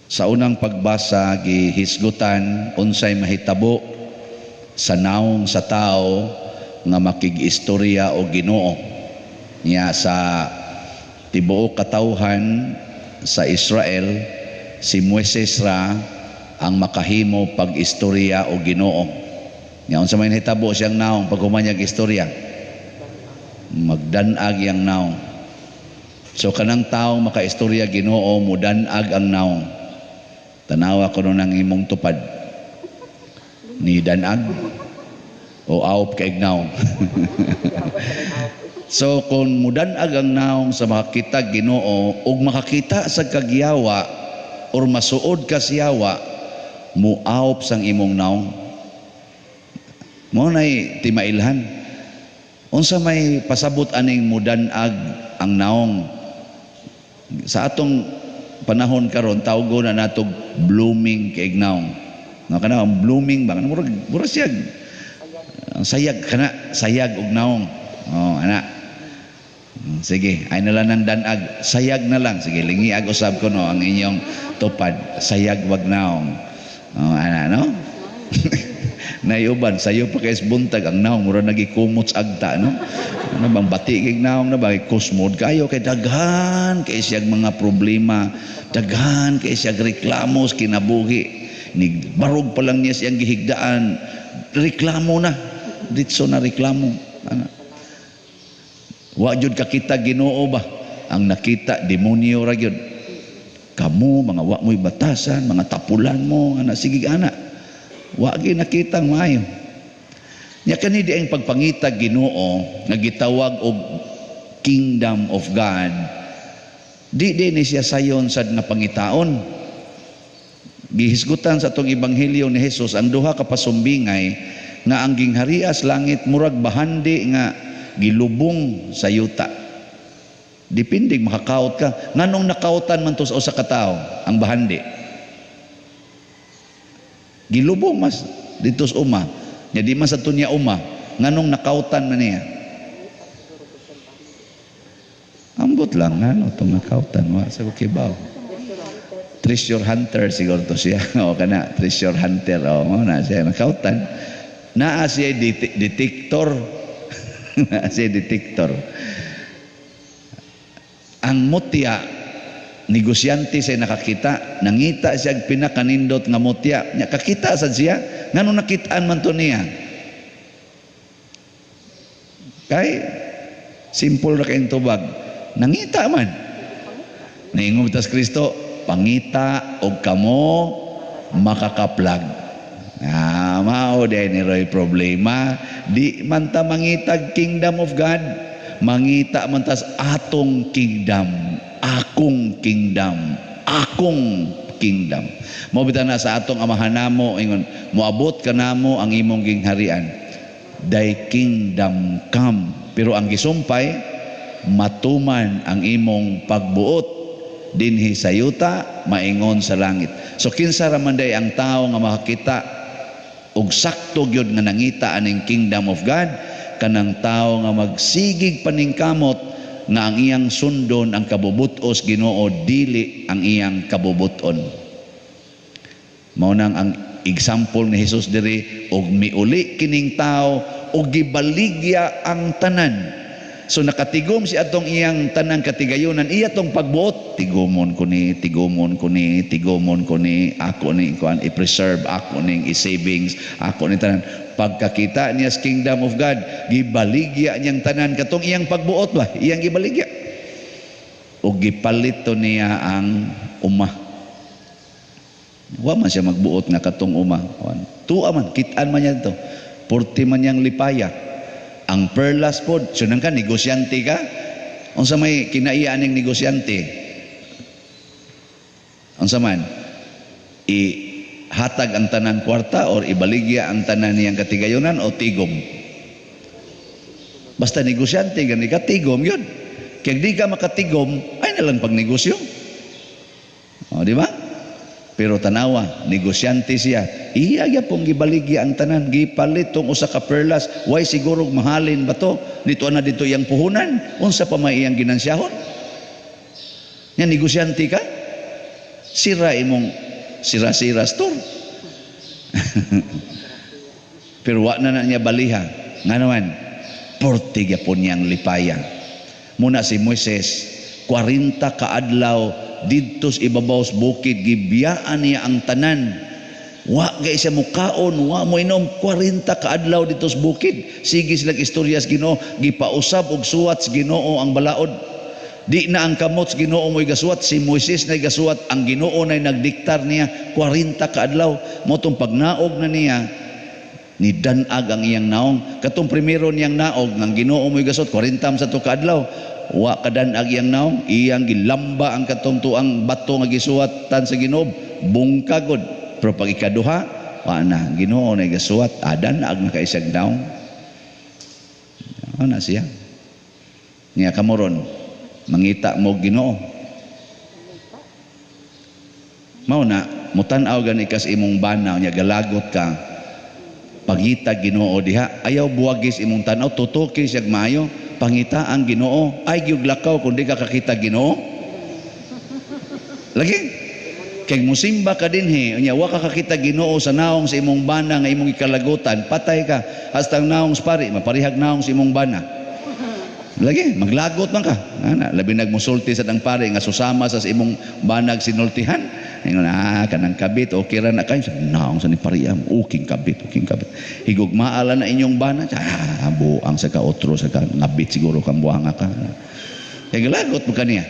Sa unang pagbasa, gihisgutan unsay mahitabo sa naong sa tao nga makig-istorya og Ginoo. Nya sa tibuok katawhan sa Israel, si Moises ra ang makahimo pag-istorya og Ginoo. Nya unsa may nahitabo siyang naong pag human niyag istorya? Magdanag iyang naong. So kanang taong makaistorya Ginoo, mudanag ang naong. Tanawa ko ng imong tupad. Ni danag o awp kay naong? So kung mudanag ang naong sa makakita Ginoo ug makakita sa kagyawa or masuod ka siyawa, muawp sang imong naong. Mo nay timailhan. Unsa may pasabot aning mudanag ang naong? Sa atong panahon karon, tawgo na natog blooming kay naong. No, kana ang blooming ba, murag murag siya ang sayag kana, sayag og naong. Oh, ana. Sige, ay na lang ng danag, sayag na lang. Sige, lingiag usab ko no ang inyong tupad, sayag wag naong. Oh, ana no. Nayuban sayo pa kay buntag ang naong mura nagikumot sa agta, no. Ano bang bati kay naong na ba kusmod kayo kay daghan kay siyag mga problema, daghan kay siyag reklamo sa kinabuhi. Ni barog pa lang niya siyang gihigdaan, reklamo na, ditso na reklamo, ana. Wa jud kakita Ginoo ba? Ang nakita demonyo ra gyud. Kamo mga wa mo'y batasan, mga tapulan mo, ana, sige ana. Wa gyud nakita ang maayo. Nya kani di ang pagpangita Ginoo nga gitawag og Kingdom of God. Di di ni siya sayon sad nga pangitaon. Gihisgutan sa atong ebanghelyo ni Jesus ang duha ka pasumbingay nga ang gingharias langit murag bahandi nga gilubong sa yuta. Depende makakaot ka. Nganong nakautan man to sa usa ka tawo ang bahandi? Gilubong mas dito sa uma. Nya di man sa tunya uma, nganong nakautan man niya? Ambot lang ngano tong nakautan, wa sa kibaw. Treasure hunter siguro to siya. O kana treasure hunter, o mo na siya nakautan. Naa siya detector. Naa siya detector. Ang mutya, negosyante siya nakakita, nangita siya og pinakanindot nga mutya. Nya kakita sad siya, ngano nakitaan man to niya? Kay simple ra kayong tubag. Nangita man. Niingon tas Kristo, pangita og kamo makakaplag. Ah, mao day ni roy problema. Di man ta mangitag Kingdom of God, mangita man tas atong kingdom, akong kingdom, akong kingdom. Mao bitaw na sa atong Amahan namo, ingon, moabot ka namo ang imong gingharian. Thy kingdom come. Pero ang gisumpay, matuman ang imong pagbuot dinhi sa yuta maingon sa langit. So kinsa ra man day ang tao nga makakita og sakto gyud nga nangita aning Kingdom of God? Kanang tao nga magsigig paningkamot nga ang iyang sundon ang kabubutos Ginoo, dili ang iyang kabubuton. Mao nang ang example ni Jesus diri, og miuli kining tao og gibaligya ang tanan. So nakatigom si atong iyang tanang katigayunan, iya tong pagbuot, tigumon ko ni, tigumon ko ni, tigumon ko ni, ako ni kuan i-preserve, ako ning i-savings, ako ni tanan. Pagkakita niya sa Kingdom of God, gibaligya niyang tanan katong iyang pagbuot ba, iyang gibaligya. Og gipalit to niya ang uma. Wa man siya magbuot nga katong uma. Tuwa man, kitaan man niya to. Purti man niyang lipaya. Ang perlas pod, sunang ka, negosyante ka. Unsa may kinaiya aning negosyante? Unsa man? Ihatag ang tanan kwarta or ibaligya ang tanan niyang katigayonan o tigom? Basta negosyante gani ka, tigom yun. Kaya di ka makatigom, ay na lang pagnegosyo. O, di ba? Pero tanawa, negosyante siya. Iya gyapon gibaligya ang tanan, gipalit tong usa ka perlas. Way siguro mahalin ba to? Dito na dito iyang puhunan. Unsa pa may iyang ginansyahon? Nya negosyante ka? Sira imong sira-sira store. Pero wa na na niya baliha. Nga naman, porte gyapon niyang lipaya. Muna si Moises, 40 kaadlaw didto sa ibabaw sa bukid, gibiyaan niya ang tanan. Wa gay siya mukaon, wa mo inom 40 kaadlaw dito sa bukid. Sige sila istorya sa Ginoo, gipausab og suwat sa Ginoo ang balaod. Di na ang kamot sa Ginoo mo'y gasuwat, si Moises na gasuwat, ang Ginoo na nagdiktar niya 40 kaadlaw. Mao tong pagnaog na niya, ni danag ang iyang naong. Katong primero niyang naog, ang Ginoo mo'y gasuwat, 40 sa to kaadlaw. Wa kadanag iyang naong, iyang gilamba ang katong tuang bato nga gisuwatan sa Ginoo, bungkagod. Pero pag ikaduha, wa na, Ginoo na gasuwat, adan ag na kaisag naong. Ano na siya? Niya kamoron, mangita mo Ginoo. Mao na, mutan-aw gani kas imong bana, nya galagot ka, pangita Ginoo diha, ayaw buwagis imong tan-aw, tutuki siyag maayo, pangita ang Ginoo, ay gyud lakaw kung di ka kakita Ginoo. Lagi kay musimba ka dinhi, unya wa ka kakita Ginoo sa naong sa imong bana nga imong ikalagutan, patay ka. Hasta ang naong sa pari, maparihag naong sa imong bana. Lagi, maglagot man ka. Ana, labi nagmusulti sa dang pare nga susama sa imong banag sinultihan. Ingon, kanang kabit, okay ra na kayo. Naong sa ni pariam, uking kabit, uking kabit. Higugmaala na inyong bana. Buang sa ka otro sa ka ngabit siguro kang buhanga ka. Kay galagot mo kaniya.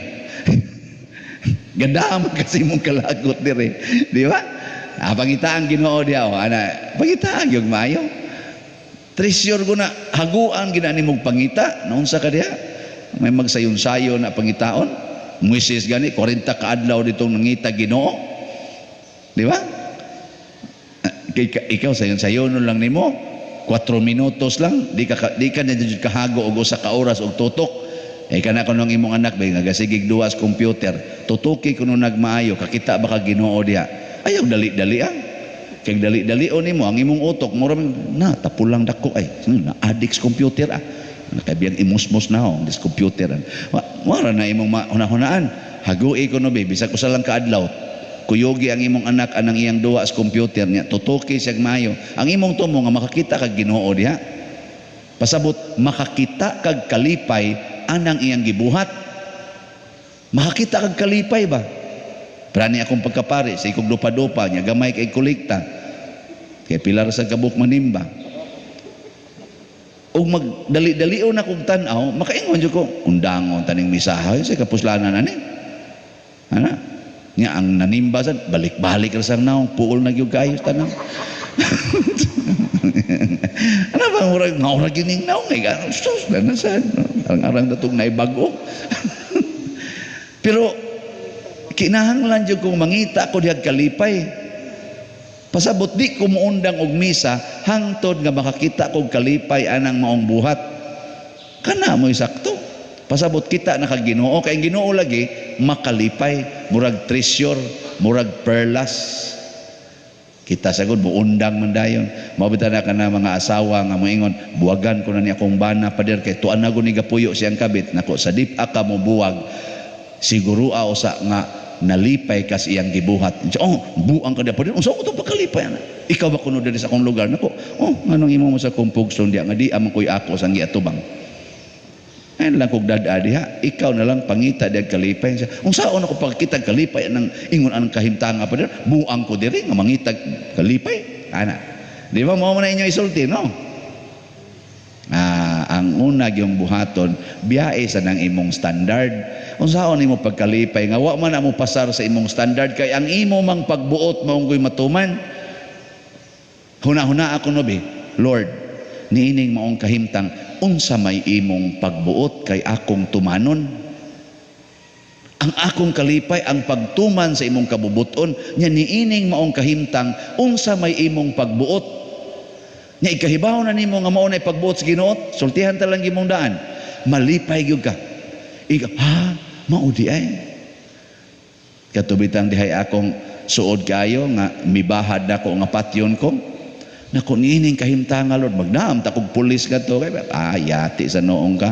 Ganda man kasi mong kalagot dire. Di ba? Pangita ang Ginoo diha, oh. Ana, pangita ang yung maayo. Treasure ko na haguan gina nimong pangita. Naunsa ka diha? May magsayon-sayon na pangitaon. Moises gani 40 kaadlaw ditong nangita Ginoo. Di ba? Ikaw sayon-sayon lang nimo. 4 minutos lang, di ka na jud kahago og usa ka oras og tutok. Eh kana kuno ang imong anak bay nagasigig duwa sa computer, tutuki kuno nagmaayo, kakita ba ka Ginoo diha? Ayaw dali-dali ah. Kay dali-dali nimo ang imong utok mura na tapulang dako ay na addict sa computer ah. Nakabiyang imusmos na ho dis computer. Wara na imong hunahunaan. Hagui kuno be bisag usa lang kaadlaw. Kuyogi ang imong anak anang iyang duwa sa computer niya, tutuki siya maayo. Ang imong tumo nga makakita kag Ginoo diha. Pasabot makakita kag kalipay anang iyang gibuhat. Makakita kag kalipay ba? Prani akong pagkapari sa ikog dupa-dupa niya gamay kay kolekta. Kay pilar sa kabuk manimba. Ug magdali-dalion akong tan-aw, makaingon jud ko, undangon taning misaha sa kapuslanan ani. Ana? Nya ang nanimba sad balik-balik ra sang naong puol na gyud kayo tanan. Ano ba murag ngaura gining naong ay gano sus na sad arang-arang datong naibag-o. Pero kinahanglan jud kong mangita ko dihag kalipay. Pasabot di ko muundang og misa hangtod nga makakita kog kalipay anang maong buhat. Kana mo'y sakto. Pasabot kita na kag Ginoo kay ang Ginoo lagi makalipay, murag treasure, murag perlas. Kita sagod muundang man dayon. Mao bitaw na kana mga asawa nga moingon, buwagan ko na ni akong bana pader kay tuan na ni gapuyo siyang kabit. Nako sa dip ka mo buwag, siguro usa nga nalipay kas iyang gibuhat. Oh, buang ka pader. Unsa ko to pagkalipay ana? Ikaw ba kuno diri sa akong lugar nako? Oh, nganong imo mo sa kumpugson diya nga di amang koy ako sang giatubang. Ayun lang kog dad-a diha, ikaw na lang pangita diag kalipay. Unsaon ako pagkita kalipay anang ingon anang kahimtanga pa diri, buang ko diri nga mangita kalipay. Ana. Di ba mao man na inyo isulti, no? Ang una gyung buhaton, biyae sa nang imong standard. Unsaon nimo pagkalipay nga wa man na mo pasar sa imong standard kay ang imo mang pagbuot mao gyud matuman. Huna-huna ako no be, Lord, niining maong kahimtang unsa may imong pagbuot kay akong tumanon. Ang akong kalipay ang pagtuman sa imong kabubuton nya niining maong kahimtang unsa may imong pagbuot. Nya ikahibaw na nimo nga mao nay pagbuot sa Ginoo, sultihan ta lang imong daan. Malipay gyud ka. Ikaw, ha, mao di ay. Katubitang dihay akong suod kayo nga mibahad nako nga patyon ko. Nako niining kahimtanga Lord, magnaam ta kog pulis kadto kay yati sa noong ka.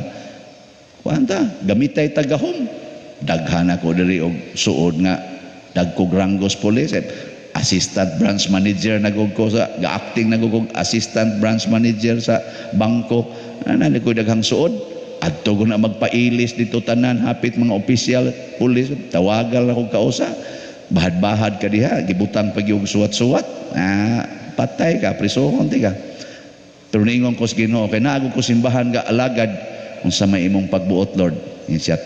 Kuan ta, gamitay tagahom. Daghan ako diri og suod nga Dagkog ranggos pulis, eh, assistant branch manager na gud ko sa ga-acting na gud assistant branch manager sa bangko. Ana ko daghang suod. Adto ko na magpailis dito tanan hapit mga opisyal pulis, tawagal ako kausa. Bahad-bahad ka diha, gibutang pag yung suwat-suwat. Ah, patay ka, prisohon ti ka. Pero niingon ko sa Ginoo, kay naa ko simbahan ga alagad, unsa may imong pagbuot, Lord? Yun siya,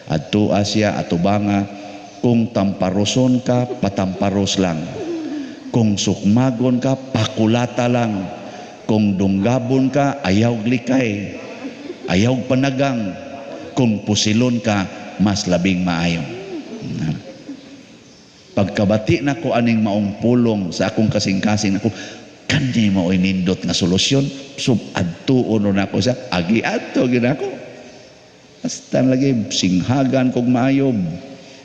adto Asia, atubanga, kung tamparoson ka, patamparos lang. Kung sukmagon ka, pakulata lang. Kung dunggabon ka, ayaw likay. Ayaw panagang. Kung pusilon ka, mas labing maayo. Pagkabati na ko aning maong pulong sa akong kasing-kasing ako, kani mao'y nindot nga solusyon. So adtuon na ako sa agi adto gid ako. Basta lagi singhagan kog maayo.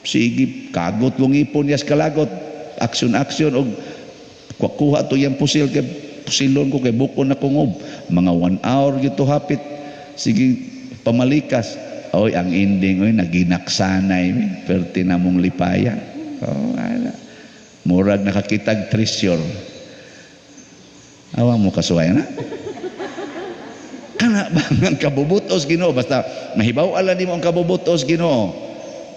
Sige, kagot kong ipon yas kalagot. Action action og kuha to yang pusil kay pusilon ko kay bukon na kungob. Mga 1 hour gito hapit. Sige, pamalikas. Oy, ang ending oy naginaksanay mi. Perti na mong lipaya. Oh, ala. Murag nakakitag treasure. Awa mo kasuway na. Kana ba ang kabubutos Ginoo, basta mahibaw ala nimo ang kabubutos Ginoo.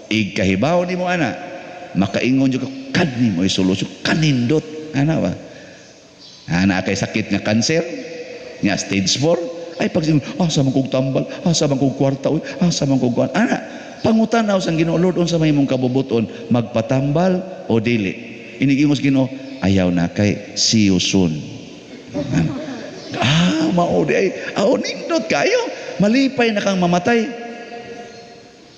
Igkahibaw nimo ana, makaingon jud ka kani mo solusyon kanindot ana ba. Ana kay sakit nga kanser nga stage 4 ay pag ah sa man kog tambal, ah sa man kog kwarta oy, ah sa man kog kuan. Ana pangutanaw sang Ginoo, "Lord, unsa may imong kabubuton, magpatambal o dili?" Inigingos Ginoo, "Ayaw na kay see you soon." Ah, mao di ay aw nindot kayo, malipay na kang mamatay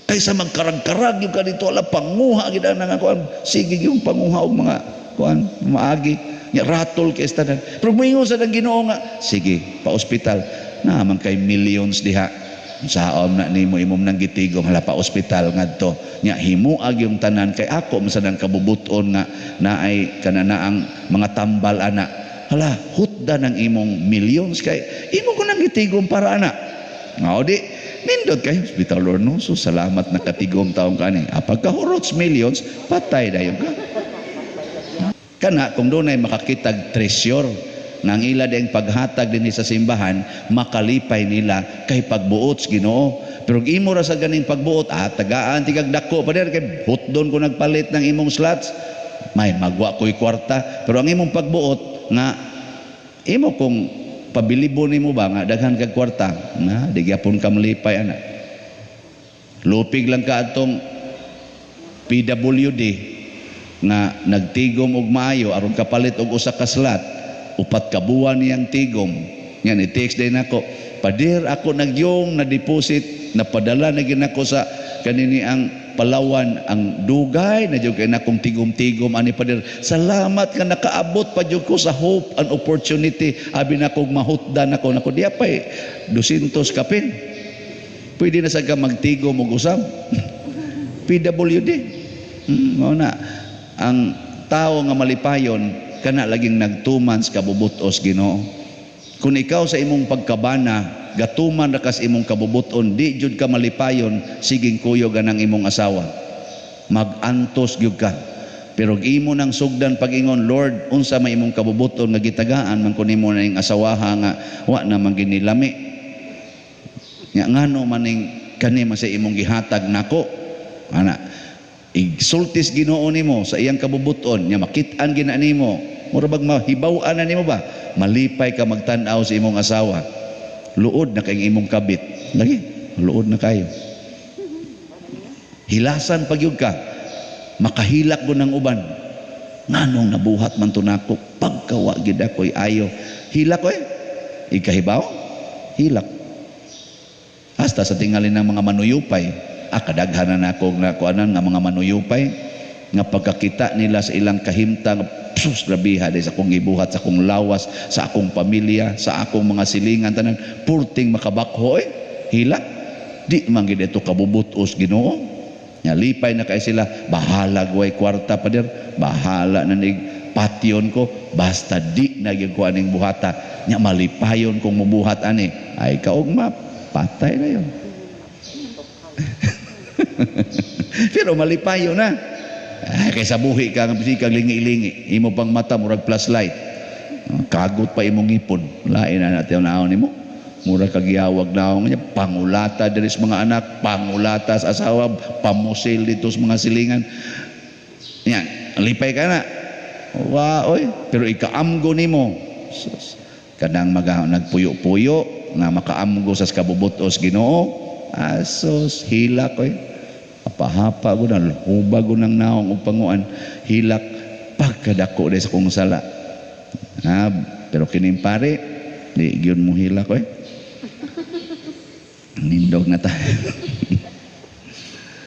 kaysa magkarag-karag yung ka dito, ala panguha gid ang kuan, sige yung panguha og mga kuan maagi nya ratol kay tanan. Pero moingon sa dang Ginoo nga sige pa ospital na man kay millions diha saom na nimo imong nang gitigom, hala pa ospital ngadto nya himuag yung tanan kay ako man sa dang kabubuton nga naay kananaang mga tambal ana, hala hutda ng imong millions kay imo ko nang gitigom para ana. Ngao di nindot kayo hospital, Lord, no? So salamat nakatigom taong kani. Ah, pagkahurots millions, patay dayon ka. Kana kung dunay makakitag treasure nga ang ila ding paghatag dinhi sa simbahan, makalipay nila kay pagbuot sa Ginoo. Pero kung imo ra sa ganing pagbuot, ah, tagaan tigag dako pa kay hutdon ko nagpalit ng imong slots, may magwa ko'y kwarta. Pero ang imong pagbuot nga imo kung pabilibo nimo ba nga daghan kag kwarta na di gyapon ka malipay ana. Lupig lang ka atong PWD nga nagtigom og maayo aron kapalit og usa ka slot, 4 ka buwan niyang tigom. Nga ni text din ako, "Pader, ako nagyong na deposit, napadala na ginako sa kanini ang Palawan, ang dugay na jud kay nakong tigom-tigom ani, pader. Salamat nga nakaabot pa jud ko sa hope and opportunity. Abi na kog mahutdan ako nako diya pa eh 200 kapin pwede na sa ka magtigom og usab PWD." Mao na ang tao nga malipayon kana laging nagtuman sa kabubutos Ginoo. Kung ikaw sa imong pagkabana gatuman ra kas imong kabubuton, di jud ka malipayon siging kuyog ang imong asawa, magantos gyud ka. Pero imo nang sugdan pag-ingon, "Lord, unsa may imong kabubuton nga gitagaan man ko nimo na ing asawaha nga wa na man ginilami nga ngano maning kani man sa imong gihatag nako?" Ana igsultis Ginoo nimo sa iyang kabubuton nya makit-an gina nimo, mura bag mahibaw-an na nimo ba, malipay ka magtan-aw sa imong asawa. Luod na kay imong kabit lagi, luod na kayo, hilasan pagyud ka, makahilak mo ng uban, nganong nabuhat man to nako pagkawa gid ako'y ayo hilak ko eh ikahibaw hilak hasta sa tingali ng mga manuyupay. Ah, kadaghanan na ako nga kuanan nga mga manuyupay nga pagkakita nila sa ilang kahimtang, sus, grabiha sa akong gibuhat sa akong lawas, sa akong pamilya, sa akong mga silingan tanan, purting makabakho eh hilak, di man gid ito kabubutos Ginoo. Nya lipay na kay sila, bahala way kwarta, pader, bahala na nig patyon ko, basta di na gyud ko aning buhata. Nya malipayon kung mubuhat ani ay kaugma patay na yon. Pero malipayon na. Ay, kay sa buhi ka nga kag lingi-lingi, imo pang mata murag flashlight. Kagot pa imong ngipon. Lain na natin naon nimo. Mura kag yawag naong niya, pangulata diri sa mga anak, pangulata sa asawa, pamusil dito sa mga silingan. Yan, lipay ka na. Wa oy, pero ikaamgo nimo. Sus, kanang maga nagpuyo-puyo nga makaamgo sa kabubutos Ginoo. Asos, hilak oy. Apahapa ko na, hubag ko ng naong ug panguan, hilak pagkadako sa kong sala. Ha, pero kining pare, di gyud mo hilak oy. Nindog na tayo.